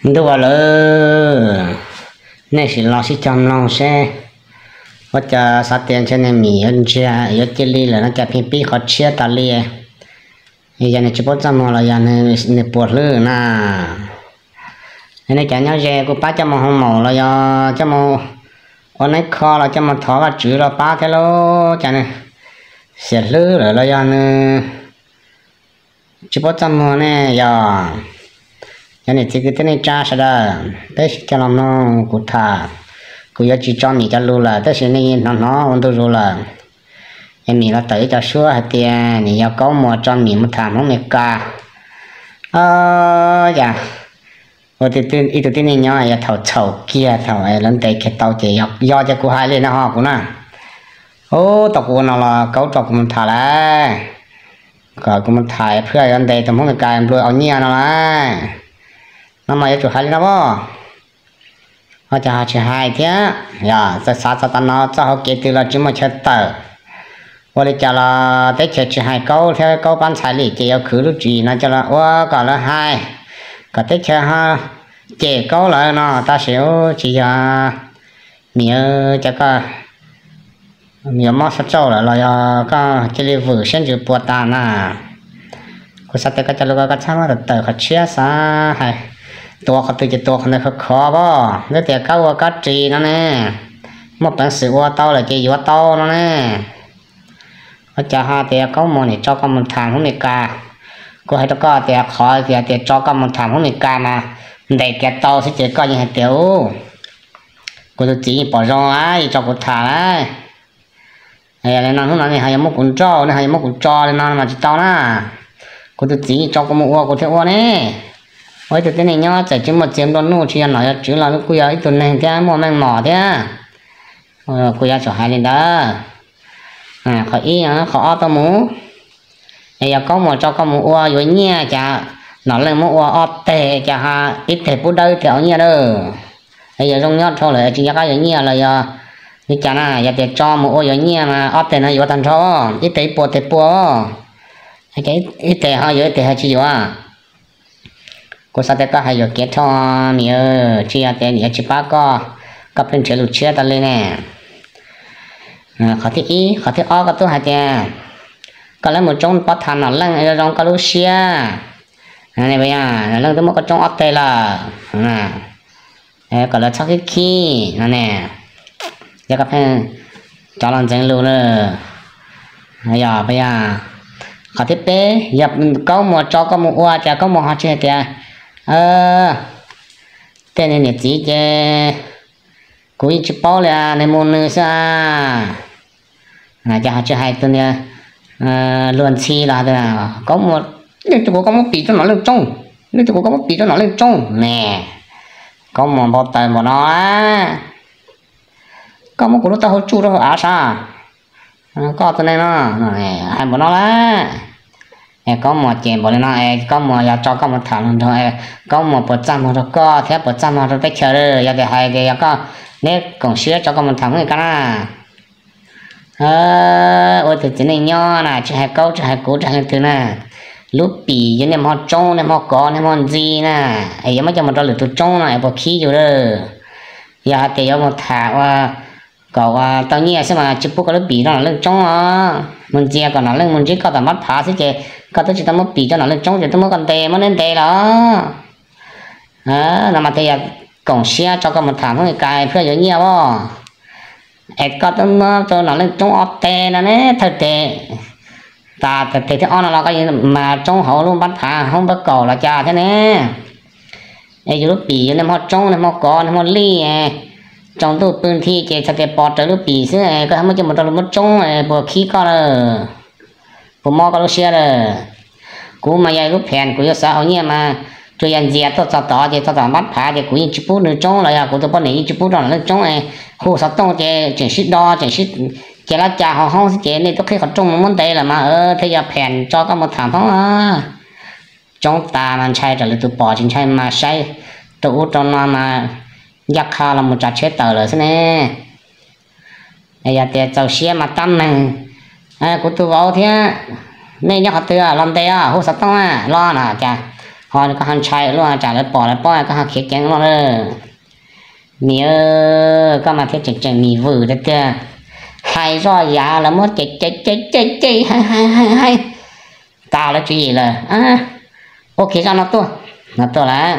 Ntuj aw lawm, nej sim los sib cog mloog seb ua cas xav tias ntshe niag Mim yuav ntsiag yuav cia li lawm no cas pheej pib qhov tshiab tas li. Yog nws tsis paub txaj muag los yog nws puas hlwb na? Nej cov nyob ze kuj pab coj mus hoo maum los yog coj mus ua neeb kho los coj mus thov Vajtswv los pab thiab lauj. Cas nws xiam hlwb lawm los yog nws tsis paub txaj muag ne? Yog, yog niam txiv kwv tij neej tsa sawv daws, peb sib cog los mloog kuv tham. Kuv yuav tsis tso Mim cov lus lawm tab sis nej hnov hnov ua ntu zus lawm. Es Mim los tawm ib co suab hais tias nws yog Kaub Muas tso Mim mus tham Hmoob Mes Kas. Yog ua ib tug tib neeg nyob yog thaum txhaum kiag thaum lawv ntes kiag tau ces yog ces kuv hais li no ho kuv na. Ub, tau kuv ua no los Kaub tso kuv mus tham lawm, kom kuv mus tham phaj yuav ntes tus Hmoob Mes Kas nplua au nyiaj no lawm. No mas yuav tsum hais li no as. Ua cas ho tsis hais thiab? Yog txawm xav txog tam no txoj hauv kev twg los tsis muaj chaw tawm. Ua li cas los teb chaws tsis hais Kaub thiab Kaub pab ntxhais li ces yuav khwv lub tswv yim no coj los ua kom lawv hais, kom teb chaws ho cem Kaub lawm no tab sis tsis yog. Mim, cas koj yuav mob xab tsauj lawm los yog koj cia li vwm siab ntsws puas tas na? Kuv xav tias koj cov lus ko koj txhob muab tawm tawm qhov tshiab xav hais, tuav qhov twg ces tuav qhov ntawd khov khov as. Twb tias kab ua kab ris no ne, muaj peev xwm ua tau lawm ces yuav tau no ne. Ua cas ho tias Kaub Muas nim tso koj mus tham Hmoob Mes Kas? Kuv hais rau koj tias qhov tias tso koj mus tham Hmoob Mes Kas mas ntes kiag tau xwb ces koj yeej hais tias, u, kuv tus txiv yeej pom zoo yeej tso kuv tham lawm. Yog li no hnub no nej ho yuav muab kuv nrauj, nej ho yuav muab kuv tso li no mas tsis tau na. Kuv tus txiv yeej tso kuv mus ua kuv thiaj ua ne. Ua ib tug tib neeg nyob txawm tsis muaj txiag nplua nuj tsis yog nom yog tswv los kuj yog ib tug neeg thiab muaj meej mom thiab. Kuv yuav tsum hais li ntawd. Qhov ib, qhov ob tau mus, es yog Kaub Muas tso koj mus ua yuav nyiaj cas nom leej muab ua ob teg cas ho ib teg pub dawb ib teg au nyiaj lawm. Es yog zoo nyob dhau lawm tsis nco qab yuav nyiaj los yog li cas na? Yog tias tso mus ua yuav nyiaj mas ob teg no yuav tag nrho, ib teg ib puas teg pua, ib teg ho yuav ib teg ho tsis yuav. Kuv xav tias koj hais yuam kev dhau, Mim, tsis yog tias yuav tsis pab koj, koj pheej nrhiav lus tshiab tas li ne. Qhov thib ib, qhov thib ob koj twb hais tias koj lawv mus tsoob pov tham nom leej zoo zoo koj lub siab. Nom leej twb muab koj tsoob ob teg lawm, kom lawv txhob khib khib no ne. Yog koj pheej cov los ntxeev lus lawm. Yog, yog. Qhov thib peb, yog Kaub Muas tso koj mus ua cas Kaub Muas ho tsis hais tias tej niag niam txiv ces kuv yeej tsis paub li, nws mus nws xwb. Ces ho tsis hais tus niag luag ntxhi los, Kaub Muas, leej twg kuv koj muab pim rau nom leej tsoob, leej twg kuv koj muab pim rau nom leej tsoob ne. Kaub Muas npau taws npaum no, koj muab kuv lub taub hau tsuj rau hauv av sav, koj tus neeg no, hais npaum no lawm. Es Kaub Muas ces npaum li no es Kaub Muas yog tso koj mus tham hluas nraug es Kaub Muas puas txaj muag rau koj thiab puas txaj muag rau teb chaws? Yog tias hais tias yog koj, neb koom siab tso koj mus tham Hmoob Mes Kas na. Ua tus txiv neej nyob na tsis hais Kaub tsis hais kuv tsis hais leej twg na, lub pim yog niaj hmo tsoob niaj hmo kov niaj hmo ntxi na, es yuav muab coj mus rau lwm tus tsoob no es puas khib yus lawm? Yog hais tias yuav mus tham ua kom ua tau nyiaj xwb mas tsis pub koj lub pim rau nom leej tsoob os. Mus ntxias kom nom leej mus ntsib koj tom npab phav xwb ces koj twb tsis tau muab pim rau nom leej tsoob ces twb muab koj ntes muab neb ntes los. No mas thiaj yog koom siab tso koj mus tham Hmoob Mes Kas thiaj yuav nyiaj as. Es koj twb muab rau nom leej tsoob ob teg no ne, thawj teg, tas teg thib ob no los koj yuav mas tsoob hauv lub npab phav hoob npab kaum los cas thiab ne. Es yus lub pim yus niaj hmo tsoob niaj hmo kov niaj hmo lij, tsaus ntuj pw nthi ces txhais tes pom raws lub pim xwb, koj muab coj mus rau lwm tus tsoob puas khib koj lawm? Puas mob koj lub siab lawm? Kuv mas yog lub phees kuv yuav xav haus nyiaj mas tsuas yog ntxias tuaj txog tod ces txog tom npab phav ces kuv yeej tsis pub nws tsoob los yog kuv tus poj niam yeej tsis pub rau leej tsoob, hu xov tooj ces tseem sib do tseem sib, ces lab cas ho hoob xwb ces nej twb qhib qhov rooj mus muab ntes lawm mas thiaj yog phees tso koj mus tham Hmoob. Tsoob tas mas ntshai raws lwm tus pom tsis ntshai mas saib rau ub rau no mas ncaj qha los mus tsav tsheb tawm lawm xwb ne. Yog tias txaus siab mas tab meeg, kuv tus vauv thiab nej nyob qhov twg los ntes os, hu xov tooj los no cas Koj ho ntshai luaj, tsam lawv pom lawv paub koj ho khiav ceev loj lawm. Mis, koj mas thiaj tseem tseem mis vwm tiag tiag. Hais zoj yav lawv muab cem cem cem cem cem, hais hais hais hais tas lawv tswv yim lawm. Ua kiag zoj no tuaj, no tuaj lawm.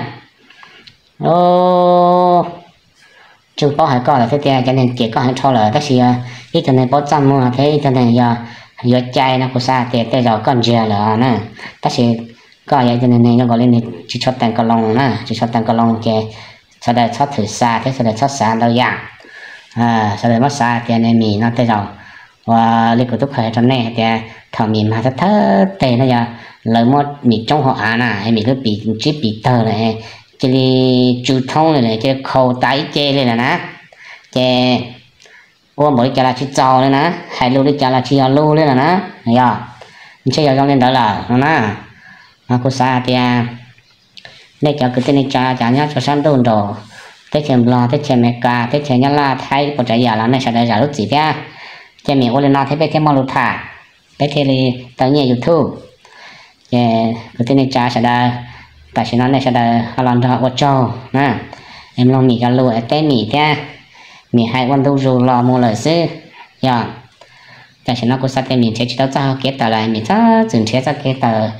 Tseem paub hais koj lawm thiab tias cov neeg cem koj heev dhau lawm, tab sis ib tug neeg paub txaj muag thiab ib tug neeg yog yuav cai no kuv xav tias tej zaum koj ntsiag lawm na. Tab sis koj yog ib tug neeg zoo nkaus li nws tsis tshua teem ko loo na, tsis tshua teem ko loo ces sawv daws txhob thwm xa thiab sawv daws txhob xav ntau yam. Sawv daws muab xav tias nws mis no tej zaum ua li kuv tub kha hais rau nej hais tias thaum mis mas thawj thawj teg no yog lawv muab mis tsoob hauv av na, es mis lub pim tsib pim tawg lawm, cia li tsw thoob li lawm, cia li khaus tas ib ce li lawm na. Ces ua npaum li cas los tsis txaus li na, hais lus li cas los tsis yog lus li lawm na. Yog, ntshe yog zoo li ntawd lawm no na. Mas kuv xav hais tias nej cov kwv tij neej tsa cov nyob rau sab ntuj nraum teb chaws Nplog, teb chaws Amelikas, teb chaws Nyab Laj, Thaib, puas tsav yam los nej sawv daws zam lub txim thiab. Ces mis ua li no thiab peb thiaj muaj lus tham, peb thiaj li tau nyiaj YouTube. Ces kwv tij neej tsa sawv daws, tam sim no nej sawv daws ho los nrog ua tsaug na, es mloog mis cov lus es teb mis thiab. Mis hais ua ntu zus los mus lawm xwb. Yog, tam sim no kuv xav tias mis nrhiav tsis tau txoj kev tawm lawm, mis txhob txwm nrhiav txoj kev tawm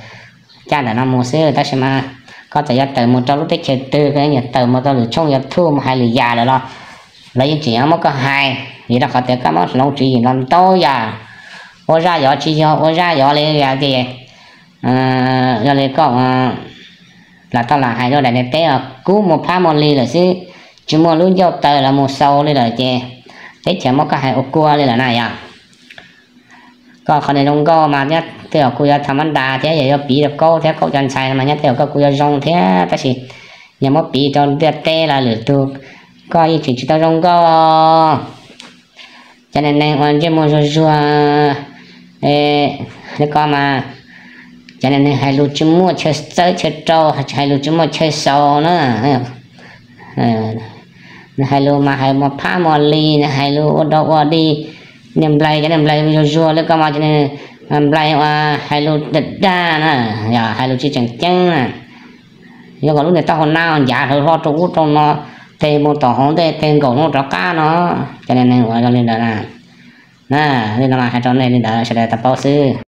caj ntawm no mus xwb. Tab sis mas koj txawm yuav tawm mus rau lub teb chaws twg, koj yuav tawm mus rau lwm tshooj YouTube mus hais lwm yam lawm los lawv yeej tseem yuav muab koj hais, vim rau qhov tias koj muab hloov tswv yim los ntau yam, ua zaj yov tsis yog, ua zaj yov li tias yog li koj lam tau lam hais rau daim niam teb os, kub mus phab mus li lawm xwb, tsis muaj lub ncauj taw los mus xaus li lawm ces teb chaws muab koj hais ua kua li lawm na yom. Koj qhov niag zoo nkauj mas nyob tej zaum kuj yuav tham mab ntas thiab yog yuav piv rau Kaub thiab Kaub cov ntxhais no mas nyob tej zaum koj kuj yuav zoo thiab, tab sis yog muab piv rau ntiaj teb los lwm tus koj yeej tseem tsis tau zoo nkauj. Cov niag neeg uas ntsej muag zuag zuag li koj mas, cov niag neeg hais lus tsis muaj chaw txawb chaw rau, hais lus tsis muaj chaw xaus na. Nws hais lus mas hais muas phab muas li, nws hais lus ua dog ua dig. Niag nplai, cov niag nplai zuag zuag li koj mas cov niag nplai uas hais lus dag dag na, yog hais lus tsis tseem ceeb na. Yog kom lub niag taub hau na ncav hlo rau ub rau no, teg mus tom hauv ntej teg nkaum hnub rov qab no, cov niag neeg uas zoo li ntawd na. Na, li no mas hais rau nej li ntawd sawv daws tau paub xwb.